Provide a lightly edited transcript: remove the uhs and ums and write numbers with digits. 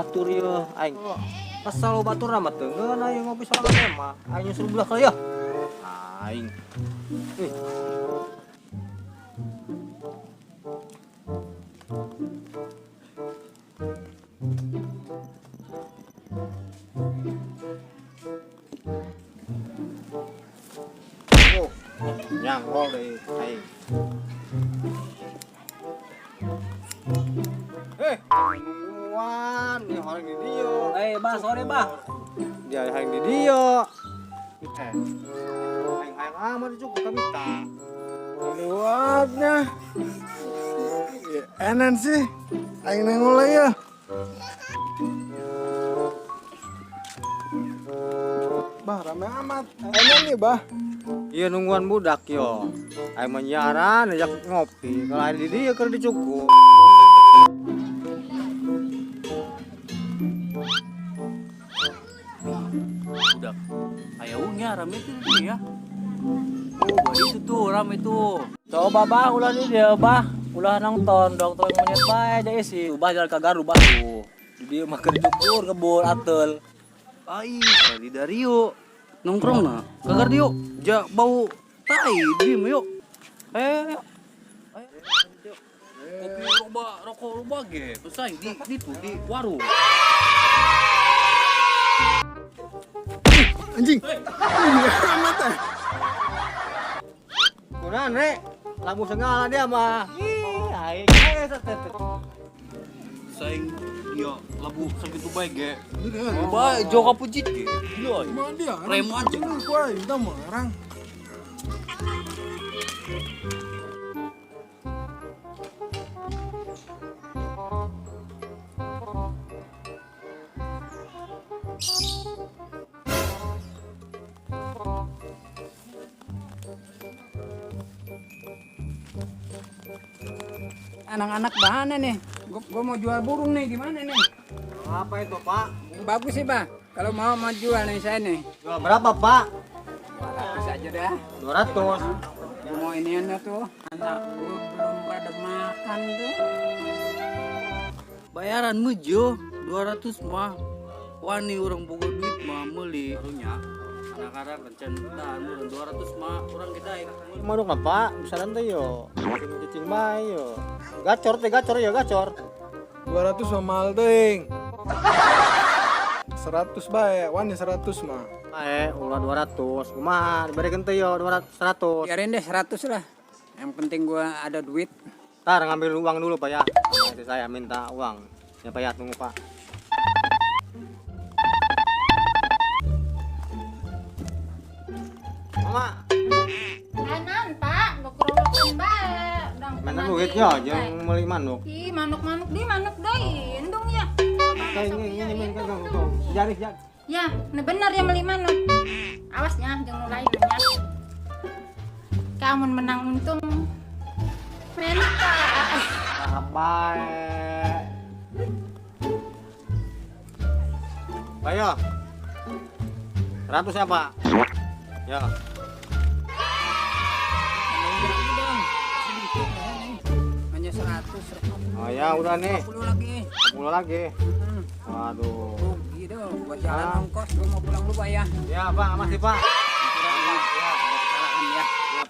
Batur ieu aing. Kesel batur mah teu ngeunah ieu ngopi sorangan mah. Aing nyusul belah ka ya. Aing. Ih. Oh, nyanggol deui aing. Nungguan, dia orang di dia. Bah, sorry bah. Dia yang di dia. Aing amat cukup kami tak. Lewatnya. Enak sih. Aing nengol ya. Bah, rame amat. Enak nih, bah. Iya nungguan budak yo. Aing menyaran ajak ngopi. Kalau di dia keur dicukup. Budak ayaunya rame itu ya. Oh, itu tuh rame tuh. Coba bah ulah ini dia bah, ulah nonton dong tolong monyet bae aja isi. Ubah jalan kagar ubah tuh. Di dia mah keur cukur kebul atel. Ai, kali Dario nongkrong na. Kagar dio, ja bau tai diem yuk. Ayo. Kopi loba, rokok loba ge, pesaing di tuh di warung. Anjing. Amat eh. Kunan rek, lampu segala dia mah. Ih, aing. Saing dia labu sakitu bae ge. Bae joka pujit ge. Gila. Dia. Preman jeung ku aing tah marang. Anak-anak bahannya nih, gua mau jual burung nih, gimana nih? Apa itu Pak? Bagus sih Pak, kalau mau jual nih saya nih. Jual berapa Pak? 200 aja dah. 200? Gua mau inian tuh, anak gua belum pada makan tuh. Bayaran mujo 200 mah, wani orang boga duit mah meuli. Karunya anak-anak kencan tahan 200 mah orang kita manuk lah Pak, bisa nanti yo cicing bae yo. Gacor teh gacor ya gacor. 200 mah mahal teuing. 100 bae, wani 100 mah. Ulah 200, kumaha dibarikeun teh yo 200 100. Biarin deh 100 lah. Yang penting gua ada duit. Ntar ngambil uang dulu Pak ya. Nanti saya minta uang. Ya Pak ya, tunggu Pak. Mama. Kanan, Pak, gokrolokan bae. Mana duitnya jeung meuli manuk? Ih, manuk-manuk di manuk deui, endung ya. Ini jari jari. Ya, nah bener ya meuli manuk. Awasnya jeung nu lain nya. Kamu menang untung. Menta. Bae. Pak ya. 100 ya, Pak? Ya. Hanya 100. Oh ya udah nih. 10 lagi. 10 lagi. Waduh. Rugi dong buat jalan ongkos, gua mau pulang dulu Pak ya. Ya Pak, makasih Pak. Ya, kesalahan ya. Ya.